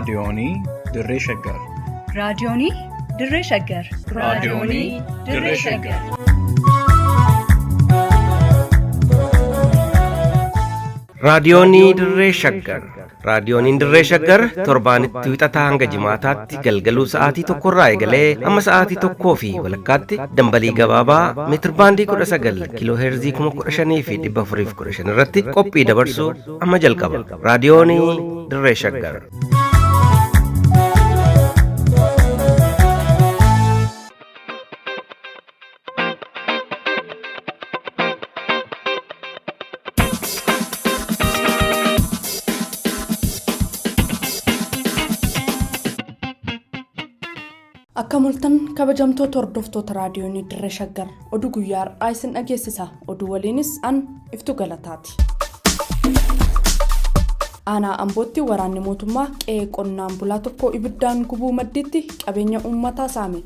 Raadiyoonii Dirree Shaggar. Raadiyoonii Dirree Shaggar. Raadiyoonii Dirree Shaggar. Raadiyoonii Dirree Shaggar. Raadiyooniin Dirree Shaggar torbaanitti wixataa hanga jimaataatti galgaluu sa'aatii tokkorraa eegalee hamma sa'aatii tokkoo fi walakkaatti dambalii gabaabaa meetirbaandii 19 kiiloo heerzii 15,415 irratti qophii dabarsu amma jalqaba. Raadiyoonii Dirree Shaggar. Akka mul'atan kabajamtoota hordoftoota raadiyoonii Dirree Shaggar oduu guyyaa har'aa isin dhageessisa. Oduu waliinis an iftu galataati. Aanaa Ambootti waraanni mootummaa qe'ee qonnaan bulaa tokko ibiddaan gubuu maddiitti qabeenya uummataa saame.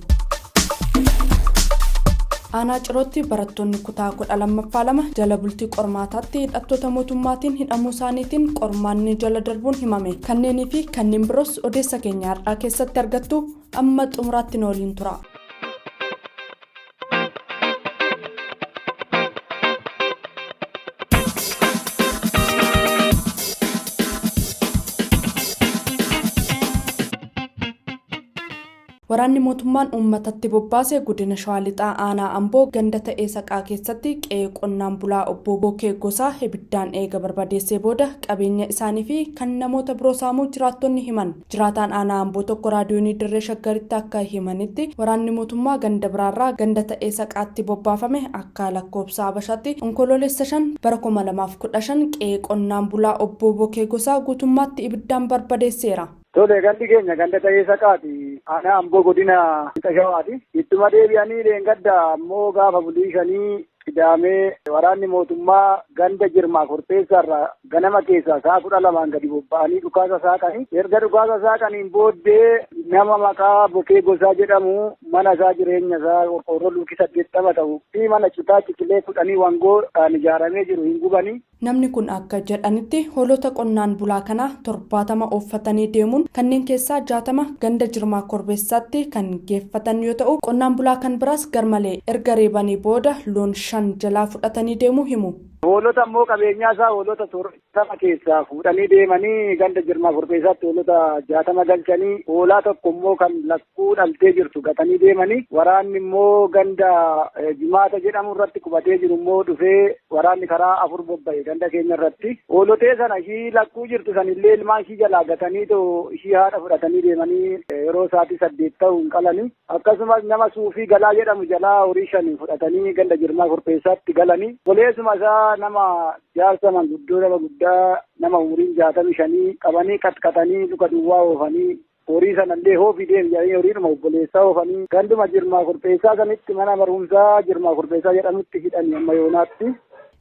Aanaa Cirootti barattoonni kutaa 12ffaa 2 jala bultii qormaataatti hidhattoota mootummaatiin hidhamuu isaaniitiin qormaanni jala darbuun himame. Kanneenii fi kanneen biroos odeessa keenya har'aa keessatti argattu amma xumuraatti nu waliin tura. Waraanni mootummaan uummatatti bobbaase godina Shawaa Lixaa aanaa Amboo ganda ta'ee Saqaa keessatti qe'ee qonnaan bulaa obbo Bookee Gosaa ibiddaan eega barbadeessee booda qabeenya isaanii fi kan namoota biroo saamuu jiraattonni himan. Jiraataan aanaa Amboo tokko raadiyoonii Dirree Shaggaritti akka himanitti waraanni mootummaa ganda biraarraa ganda ta'ee Saqaatti bobbaafame akka lakkoobsa Habashaatti Onkoloolessa 5 bara 2015 qe'ee qonnaan bulaa obbo Bookee Gosaa guutummaatti ibiddaan barbadeesseera. Tole gandi keenya ganda ta'ee saqaati. Aanaa Amboo godina Lixa Shawaati. Ittuma deebi'anii dheengadda ammoo gaafa bulii shanii Qidaamee waraanni mootummaa ganda Jirmaa Korpeessaarraa ganama keessaa sa'a 12n gadi bobba'anii dhukaasa saaqanii erga dhukaasa saaqaniin booddee nama maqaa Bokee Gosaa jedhamu mana isaa jireenya isaa qorqoorroo luukii 80 ta'u fi mana citaa ciqilee kudhanii wangoodhaan ijaaramee jiru hin gubanii. Namni kun akka jedhanitti hoolota qonnaan bulaa kanaa 70 ooffatanii deemuun kanneen keessaa 60 ganda Jirmaa Korbeessaatti kan geeffatan yoo ta'u, qonnaan bulaa kan biraas garmalee erga reebanii booda loon 5 jalaa fudhatanii deemuu himu. Hoolota immoo qabeenyaa isaa hoolota 70 keessaa fuudhanii deemanii ganda Jirmaa Korbeessaatti hoolota 60 galchanii hoolaa tokko immoo kan lakkuu dhaltee jirtu gatanii deemanii waraanni immoo ganda Jimaata jedhamu irratti qubatee jiru immoo dhufee Waraanni karaa afur bobba'e ganda keenya irratti. Hoolotee sana ishii lakkuu jirtu san illee ilmaan ishii jalaa gatanii too ishii haadha fudhatanii deemanii yeroo sa'aatii 8 ta'u hin qalani. Akkasumas nama Suufii Galaa jedhamu jalaa horii 5 fudhatanii ganda Jirmaa Korpeessaatti galani. Obboleessuma isaa nama jaarsa manguddoo nama guddaa nama umuriin 65 qabanii qaxqaxanii luka duwwaa oofanii Horii sanallee hoofii deemi jedhanii horiidhuma obboleessaa oofanii ganduma Jirmaa Kurpheessaa sanitti mana barumsaa Jirmaa Kurpheessaa jedhamutti hidhani amma yoonaatti.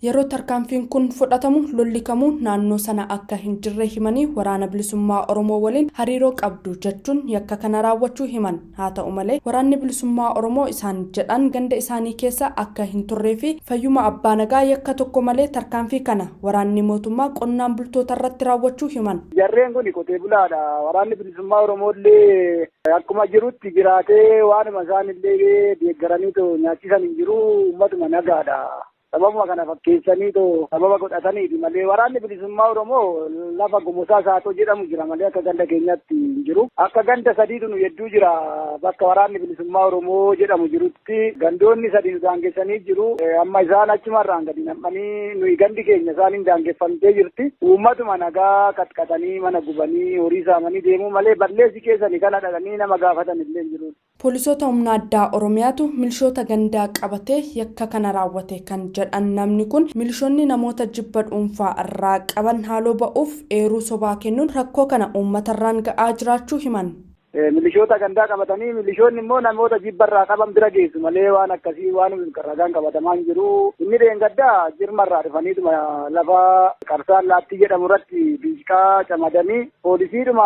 Yeroo tarkaanfiin kun fudhatamu lolli kamuu naannoo sana akka hin jirre himanii Waraana Bilisummaa Oromoo waliin hariiroo qabdu jechuun yakka kana raawwachuu himan. Haa ta'u malee Waraanni Bilisummaa Oromoo isaan jedhan ganda isaanii keessa akka hin turree fi fayyuma abbaa nagaa yakka tokko malee tarkaanfii kana waraanni mootummaa qonnaan bultootarratti raawwachuu himan. Jarreen kun qotee bulaadha. Waraanni Bilisummaa Oromoo illee akkuma jirutti jiraatee waanuma isaan illee deeggaranii too nyaachisan hin jiru uummatuma nagaadha. Sababuma kana fakkeessanii too sababa godhataniiti malee waraanni bilisummaa Oromoo lafa Gomosaa Saatoo jedhamu jira malee akka ganda keenyaatti hin jiru. Akka ganda sadiitu nu hedduu jira bakka waraanni bilisummaa Oromoo jedhamu jirutti gandoonni sadi nu daangessanii jiru. Amma isaan achumarraan gadi nam'anii nuyi gandi keenya isaaniin daangeffamtee jirti. Uummatuma nagaa qaxqaxanii mana gubanii horii saamanii deemuu malee balleessi keessani kana dhaqanii nama gaafatan illee hin jiru. Poolisoota Humna Addaa Oromiyaatu milishoota gandaa qabatee yakka kana raawwate kan jedhan namni kun, milishoonni namoota jibba dhuunfaa irraa qaban haaloo ba'uuf eeruu sobaa kennuun rakkoo kana uummatarraan ga'aa jiraachuu himan. Milishoota gandaa qabatanii milishoonni immoo namoota jibbarraa qaban bira geessu malee waan akkasii waan ragaan qabatamaa hin jiru. Inni dheengaddaa jirmarraa dhufaniituma lafa qarsaan laattii jedhamu irratti biiqaa camadanii poolisiidhuma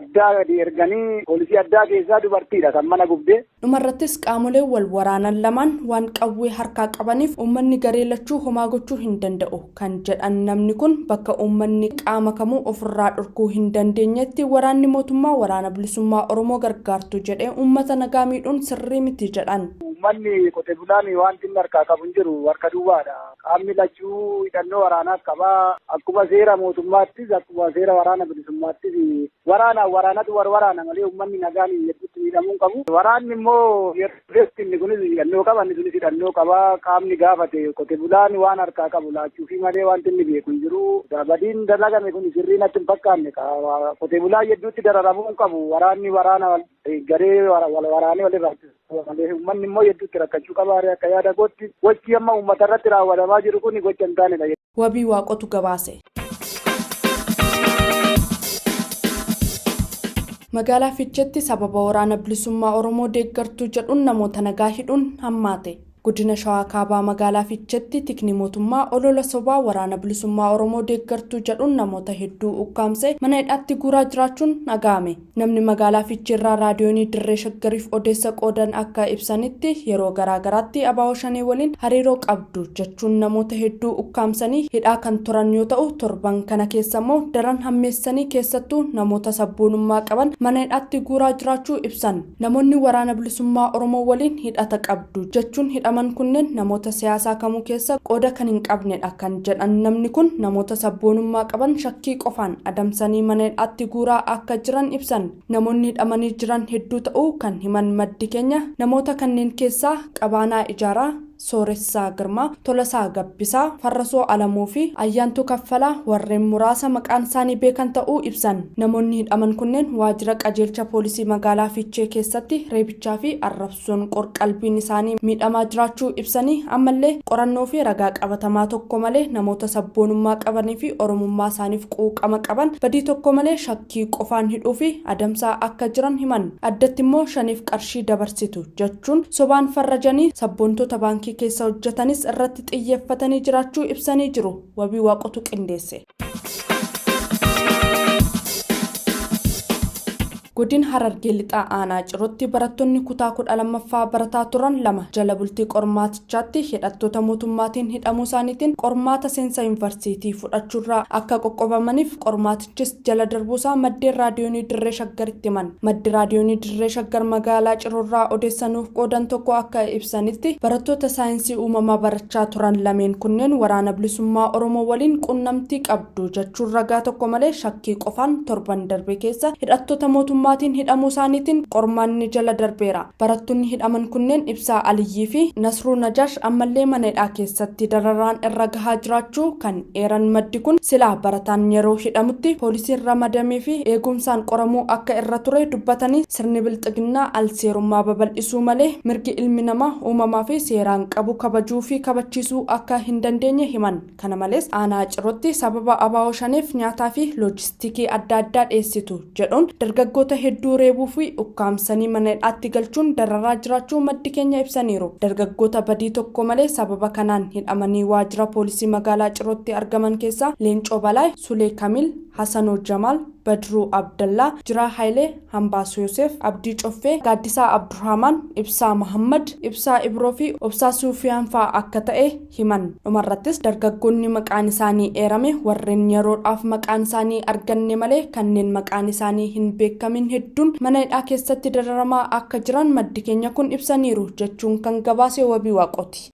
addaa gadi erganii poolisii addaa keessaa dubartiidha kan mana gubde. Dhumarrattis qaamoleen wal waraanan lamaan waan qawwee harkaa qabaniif uummanni garee lachuu homaa gochuu hin danda'u kan jedhan namni kun bakka uummanni qaama kamuu ofirraa dhorkuu hin dandeenyetti waraanni mootummaa waraana bilisummaa Oromoo gargaartu jedhee uummata nagaa miidhuun sirrii miti jedhan. Uummanni qote bulaan wanti inni harkaa qabu hin jiru harka duwwaadha. Qaamni lachuu hidhannoo waraanaas qabaa. Akkuma seera mootummaattis akkuma seera waraana bilisummaattis waraanaan waraanatu war waraana malee uummanni nagaan hedduutti miidhamuu hin qabu. Waraanni immoo yeroo inni kunis hidhannoo qaba inni sunis hidhannoo qaba. Qaamni gaafate qote bulaan waan harkaa qabu laachuufi malee wanti inni beeku hin jiru. Badiin dalagame kun sirrii natti hin fakkaanne. Qote bulaan hedduutti dararamuu hin qabu. Waraanni waraana garee wal waraanee walirraa malee uummanni immoo hedduutti rakkachuu qaba akka yaada kootti gochi amma uummata irratti raawwatamaa jiru kun gocha hin taanedha. Wabii Waaqotu gabaase. Magaalaa Fiicheetti sababa waraana bilisummaa Oromoo deeggartuu jedhuun namoota nagaa hidhuun hammaate. Godina Shawaa Kaabaa magaalaa Fiicheetti tikni mootummaa olola sobaa waraana bilisummaa Oromoo deeggartuu jedhuun namoota hedduu ukkaamsee mana hidhaatti guuraa jiraachuun dhaga'ame. Namni magaalaa Fiicheerraa raadiyoonii Dirree Shaggariif odeessa qoodan akka ibsanitti yeroo garaagaraatti ABO Shanee waliin hariiroo qabdu jechuun namoota hedduu ukkaamsanii hidhaa kan turan yoo ta'u torban kana keessa immoo daran hammeessanii keessattuu namoota sabboonummaa qaban mana hidhaatti guuraa jiraachuu ibsan. Namoonni waraana bilisummaa Oromoo waliin hidhata qabdu jechuun hidhaman kunneen namoota siyaasaa kamuu keessa qooda kan hin qabnedha kan jedhan namni kun namoota sabboonummaa qaban shakkii qofaan adamsanii mana hidhaatti guuraa akka jiran ibsan. Namoonni hidhamanii jiran hedduu ta'uu kan himan maddi keenya namoota kanneen keessaa Qabaanaa Ijaaraa, Sooressaa Girmaa, Tolasaa Gabbisaa, Farrasoo Alamuu fi Ayyaantuu Kaffalaa warreen muraasa maqaan isaanii beekan ta'uu ibsan. Namoonni hidhaman kunneen waajjira qajeelcha poolisii magaalaa Fiichee keessatti reebichaa fi arrabsoon qorqalbiin isaanii miidhamaa jiraachuu ibsanii ammallee qorannoo fi ragaa qabatamaa tokko malee namoota sabboonummaa qabanii fi oromummaa isaaniif quuqama qaban badii tokko malee shakkii qofaan hidhuu fi adamsaa akka jiran himan. Addatti immoo shaniif qarshii dabarsitu jechuun sobaan farrajanii sabboontota baankii keessa hojjetanis irratti xiyyeeffatanii jiraachuu ibsanii jiru. Wabii Waaqotu qindeesse. Godina Harargee Lixaa Aanaa Cirootti barattoonni kutaa 12ffaa barataa turan lama jala bultii qormaatichaatti hidhattoota mootummaatiin hidhamuu isaaniitiin qormaata seensa yuunivarsiitii fudhachuurraa akka qoqqobamaniif qormaatichis jala darbuusaa maddeen raadiyoonii Dirree Shaggaritti himan. Maddi raadiyoonii Dirree Shaggar magaalaa Ciroorraa odeessanuuf qoodan tokko akka ibsanitti barattoota saayinsii uumamaa barachaa turan lameen kunneen waraana bilisummaa Oromoo waliin quunnamtii qabdu jechuun ragaa tokko malee shakkii qofaan torban darbe keessa hidhattoota mootummaatiin hidhamuu isaaniitiin qormaanni jala darbeera. Barattoonni hidhaman kunneen Ibsaa Aliyyii fi Nasruu Najaash ammallee mana hidhaa keessatti dararaan irra gahaa jiraachuu kan eeran maddi kun silaa barataan yeroo hidhamutti poolisiin ramadamee fi eegumsaan qoramuu akka irra ture dubbatanii sirni bilxiginnaa alseerummaa babal'isuu malee mirgi ilmi namaa uumamaa fi seeraan qabu kabajuu fi kabachiisuu akka hin dandeenye himan. Kana malees aanaa Cirootti sababa ABO Shaneef nyaataa fi loojistiikii adda addaa dhiyeessitu jedhuun dargaggoota hedduu reebuu fi ukkaamsanii mana hidhaatti galchuun dararaa jiraachuu maddi keenya ibsaniiru. Dargaggoota badii tokko malee sababa kanaan hidhamanii waajjira poolisii magaalaa Cirootti argaman keessaa Leencoo Balaay, Sulee Kamil, Hasanoo Jamaal, Badruu Abdallaa, Jiraa Hayilee, Hambaas Yoosef, Abdii Coffee, Gaaddisaa Abdurrahmaan, Ibsaa Mahammad, Ibsaa Ibroo fi Obsaa Suufiyaan fa'aa akka ta'e himan. Dhumarrattis dargaggoonni maqaan isaanii eerame warreen yeroodhaaf maqaan isaanii arganne malee kanneen maqaan isaanii hin beekamin hedduun mana hidhaa keessatti dararamaa akka jiran maddi keenya kun ibsaniiru jechuun kan gabaase Wabii Waaqooti.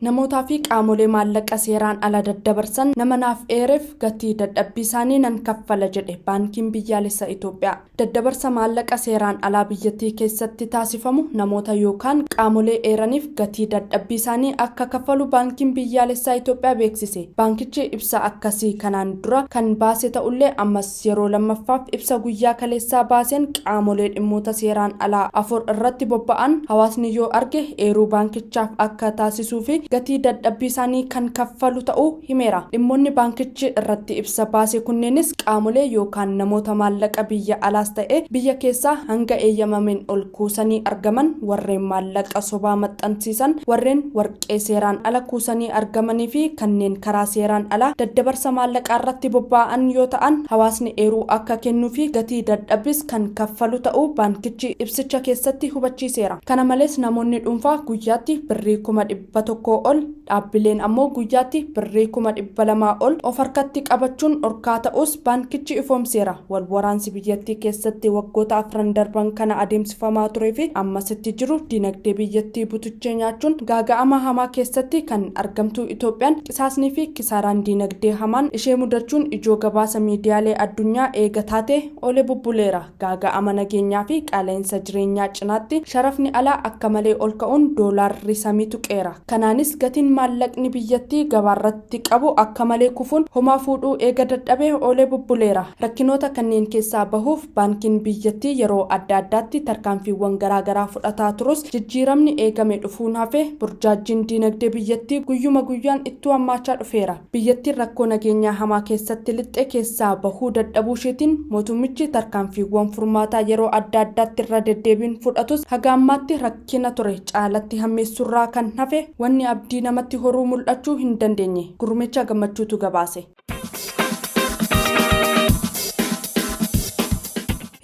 Namootaa fi qaamolee maallaqa seeraan ala daddabarsan nama naaf eereef gatii dadhabbii isaanii nan kaffala jedhe baankiin biyyaalessa Itoophiyaa. Daddabarsa maallaqa seeraan alaa biyyattii keessatti taasifamu namoota yookaan qaamolee eeraniif gatii dadhabbii isaanii akka kaffalu baankiin biyyaalessaa Itoophiyaa beeksise. Baankichi ibsa akkasii kanaan dura kan baase ta'ullee ammas yeroo lammaffaaf ibsa guyyaa kaleessaa baaseen qaamolee dhimmoota seeraan alaa 4 irratti bobba'an hawaasni yoo arge eeruu baankichaaf akka taasisuu fi gatii dadhabbii isaanii kan kaffalu ta'uu himeera. Dhimmoonni baankichi irratti ibsa baase kunneenis qaamolee yookaan namoota maallaqa biyya alaas ta'e biyya keessaa hanga eeyyamameen ol kuusanii argaman, warreen maallaqa sobaa maxxansiisan, warreen warqee seeraan ala kuusanii argamanii fi kanneen karaa seeraan alaa daddabarsa maallaqaa irratti bobba'an yoo ta'an, hawaasni eeruu akka kennuu fi gatii dadhabbis kan kaffalu ta'uu baankichi ibsicha keessatti hubachiiseera. Kana malees namoonni dhuunfaa guyyaatti birrii 100,000 ol, dhaabbileen ammoo guyyaatti birrii 200,000 ol of harkatti qabachuun dhorkaa ta'us baankichi ifoomseera. Wal waraansi biyyattii keessatti waggoota afran darban kana adeemsifamaa turee fi ammasitti jiru dinagdee biyyattii butuchee nyaachuun gaaga'ama hamaa keessatti kan argamtu Itoophiyaan qisaasnii fi kisaaraan dinagdee hamaan ishee mudachuun ijoo gabaasa miidiyaalee addunyaa eega taate olee bubbuleera. Gaaga'ama nageenyaa fi qaala'insa jireenyaa cinaatti sharafni alaa akka malee ol ka'uun doolaarri samii tuqeera. Kanaanis gatiin maallaqni biyyattii gabaarratti qabu akka malee kufuun homaa fuudhuu eega dadhabee olee bubbuleera. Rakkinoota kanneen keessaa bahuuf baankiin biyyattii yeroo adda addaatti tarkaanfiiwwan garaagaraa fudhataa turus jijjiiramni eegame dhufuun hafe burjaajjiin dinagdee biyyattii guyyuma guyyaan ittuu hammaachaa dhufeera. Biyyattiin rakkoo nageenyaa hamaa keessatti lixxe keessaa bahuu dadhabuu isheetiin mootummichi tarkaanfiiwwan furmaataa yeroo adda addaatti irra deddeebiin fudhatus haga ammaatti rakkina ture caalatti hammeessurraa kan hafe wanni abdii namatti horuu mul'achuu hin dandeenye. Gurmicha Gammachuutu gabaase.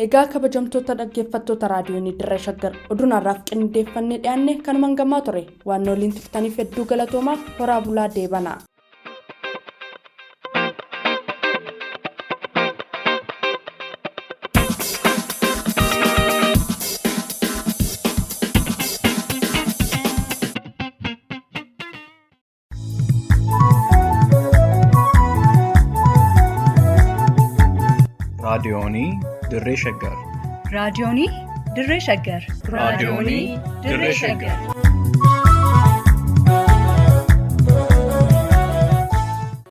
Egaa kabajamtoota dhaggeeffattoota raadiyoonii Dirree Shaggar, oduun har'aaf qindeeffannee dhiyaanne kanumaan gammaa ture. Waan waliin turtaniif hedduu galatoomaa, horaa bulaa, deebanaa. Raadiyoonii Dirree Shaggar. Raadiyoonii Dirree Shaggar. Raadiyoonii Dirree Shaggar.